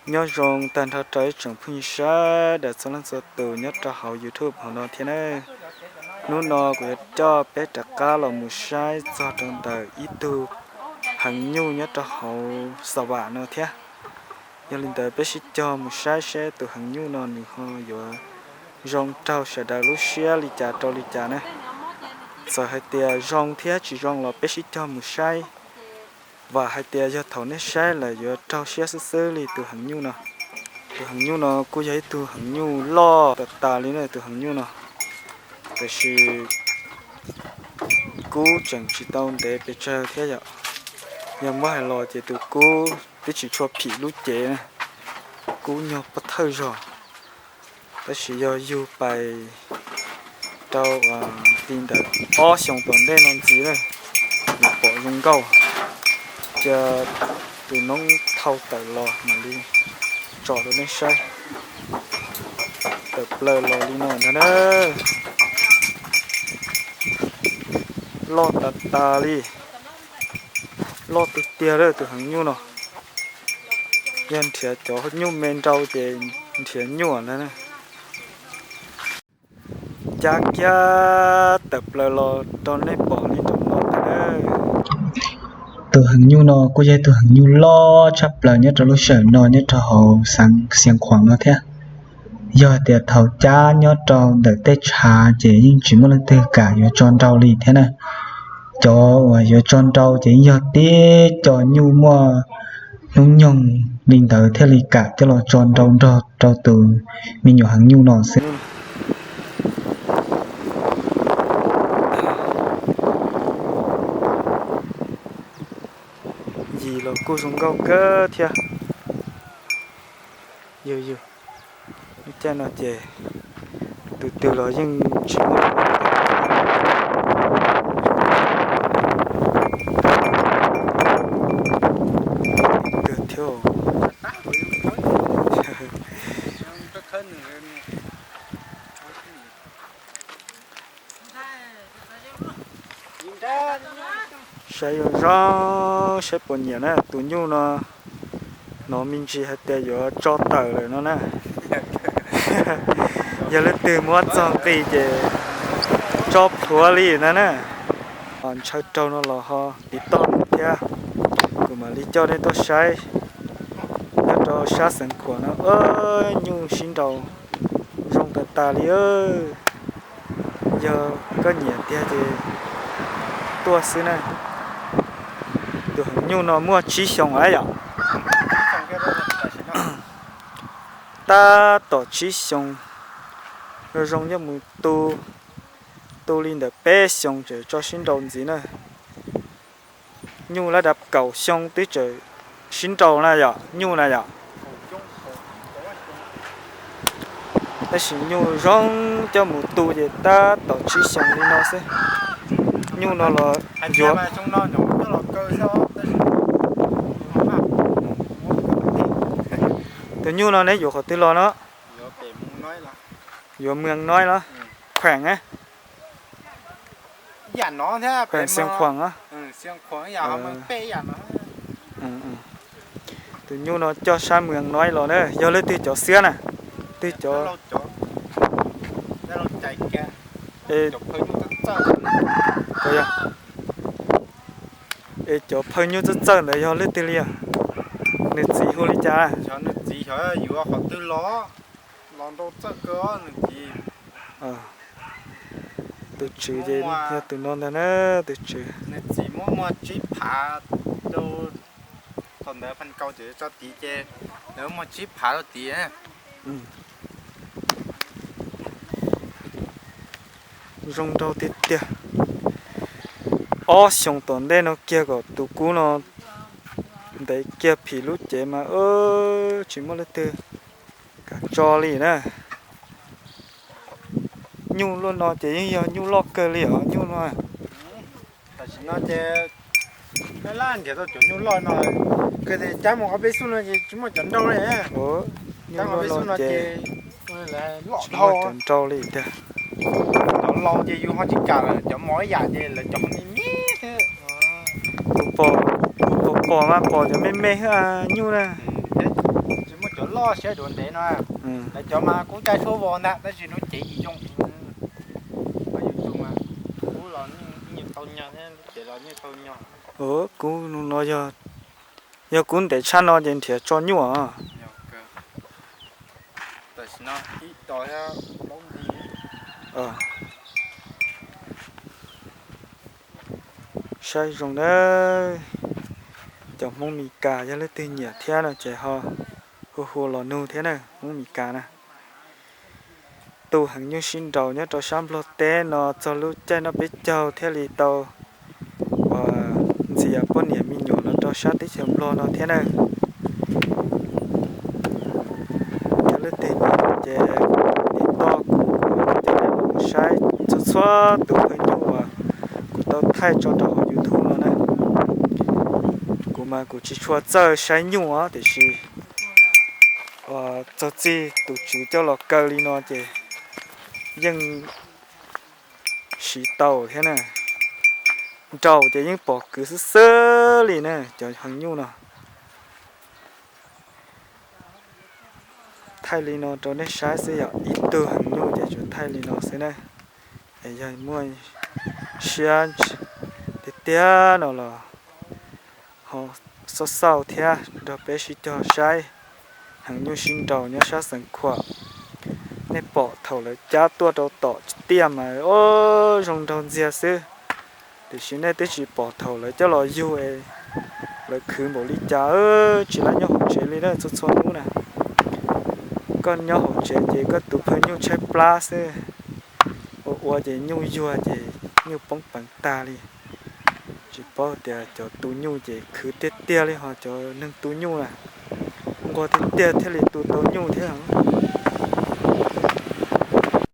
Nyob zoo tag nrho rau ib tsoom phooj ywg sawv daws txhua leej txhua tus nyob rau hauv YouTube hauv no thiab na. Hnub no kuv yuav coj peb rov qab los mus saib txog rau ntawm ib tug heev nyuj nyob rau hauv Xav Vam no thiab. Yog li ntawd peb sib cog mus saib seb tus heev nyuj no nws ho yuav zoo raug sawv daws lub siab li cas rau li cas na. Txawm hais tias zoo thiab tsis zoo los peb sib cog mus saib. Vam hais tias yog thaum nej saib lawm yuav raug siab xwb xwb li tus heev nyuj no. Tus heev nyuj no kuj yog ib tug heev nyuj loj tas tas li na tus heev nyuj no. Tiam sis kub tseem tsis tau ntev pes tsawg thiab yom. Yog muab hais los ces tus kub twb tsis tshua phim lub cev na. Kub nyuag pov thawj zog. Tab sis yog yug pais rau ti ntawm ob xyoos tom ntej no ntxiv na, yuav pom zoo nkauj. Cia tus noob thau tawm los mam li tso rau nej saib. Tawm plaws los li no ntag na. Loj tas tas li. Loj tiag tiag li tus heev nyuj no. Yog nrhiav cov nyuj me nrau ces nrhiav nyuaj na. Cab kiag tawm plaws los rau nej pom li ntawm no ntag na. Tus heev nyuj no kuj yog tus heev nyuj loj tshaj plaws nyob rau lub sij hawm no nyob rau hauv xeev Xiav Khuam no thiab. Yog hais tias thaum cab nyob rau ntawm tej tshav ces yeej tsis muaj leej twg kam yuav tso nrau li thiab na. Cov uas yuav tso nrau ces yeej yog tib co nyuj muaj hnub nyoog li ntawd thiaj li kam coj los tso nrau nrog rau tus me nyuam heev nyuj no xwb. Yim los kuj zoo nkauj kawg thiab. Yus yus, lub caij no ces tus twg los yeej tsis muaj twg thiab. Saib zoo zoo, saib puas nyiam na, tus nyuj no hnov me ntsis hais tias yuav tso tawm lawm no na. Yog leej twg muab txog nqi ces tso plhuav li no na. Ntshaw raug no los ho tiv toj thiab, kuv mam li coj nej tuaj saib. Nyob rau sab Xeev Khuam no, nyuj sib nraus zoo tas tas li. Yog koj nyiam tiag ces tuaj xwb na. Tus heev nyuj no muaj tsib xyoos lawm yom. Tab tom tsib xyoos, zoo zoo yuav mus tu, tu li ntawm peb xyoos tseem tso sib nraus ntxiv na. Nyuj lab dav kaum xyoo twb tseem sib nraus na yom, nyuj na yom. Tab sis nyuj zoo coj mus tu ces tab tom tsib xyoos li no xwb. Nyuj no los yuav, tus nyuj no neb yuav qhov twg los no? Yuav Mws Noib los? Khueem, Khueem Xeev Khuam. Tus nyuj no coj sab Mws Noib los na, yog leej twg cov xiab na, twg cov, es cov phawj nyuj txawj txawj ntawd yog leej twg li os? Nws txiv hu li cas? Nws txiv xyov yuav qhov twg los, los nrau txawj kawg nws txiv. Tus tswv ces yog tus no ntag na, tus tswv. Nws txiv muab muag tsib phav rau, thaum ntawd Phaj Kaus tseem tso tid ces lawv muag tsib phav rau tid. Zoo nraug tiag tiag. Ob xyoos tom ntej no kiag kom tus kub no ntev kiag phim lub cev mas tsis muaj leej twg kam tso li na. Nyuj luaj no ces yeej yog nyuj loj kawg li os nyuj no. Tam sim no ces laj laj nrhiav tau cov nyuj loj no, kawg tias cab mus ob peb xub no ces tsis muaj cov nrau li. Cab mus ob peb xub no ces loj dhau, cov nrau li tiag. Cov laus ces yus ho tsis kam lawm, cov mos ib yam ces lawv cov me me xwb. Kuv pom, kuv pom mas pom cov me me xwb nyuj na. Tsis muaj Siab dua ntev no, lawv cov mas kuj caij suab vos ntag tab sis lub cev tsis zoo. Ua YouTube mas kuv los yeej tau nyog thiab, lub cev los yeej tau nyog. Kuv no yog, yog kuv ntev tshaj no ces nrhiav tso nyuaj. Tam sim no ib tos thiab plaub nti. Saib zoo nawb. Cov Hmoob Mes Kas yog leej twg nyiam thiab no ces ho hu hu los nug thiab na, Hmoob Mes Kas na. Tu heev nyuj sib nraus nyob rau sab Nplog teb no txog lub caij noj peb caug thiaj li tau uas ntxias poj niam me nyuam los rau sab teb chaws Nplog no thiab na. Yog leej twg nyiam ces tiv toj kuv, kuv coj nej los saib txhua txhua tus pawg nyuj uas kuv tau thaij tso rau hauv YouTube no na. Kuv mas kuv tsis tshua txawj saib nyuj os, tiam sis txog txij tus tswv coj los kaw li no ces yeej siv tau thiab na. Nraus ces yeej pom kwv xwb xwb li na cov heev nyuj no. Thaij li no rau nej saib xwb, yog ib tug heev nyuj ces tsuas thaij li no xwb na. Es yog muaj siab tiag tiag no los ho xauj xauj thiab nrog peb sib cog saib heev nyuj sib nraus nyob sab Xeev Khuam. Nej pom thaum lawv cab tuaj rau tom tiaj mas zoo nraug ntxiag xwb, tiam sis nej twb tsis pom thaum lawv coj los yug es lawv khwv npaum li cas, tsis lam nyob hauv tsev li na txhua txhua hnub na. Koj nyob hauv tsev ces koj tus pawg nyuj tshaib plab xwb, ua ua ces nyuj yuag ces nyuj poob peev tag li. Tsis paub tias cov tu nyuj ces khwv tiag tiag li, ho cov neeg tu nyuj na nquag tiag tiag thiaj li tu tau nyuj thiab.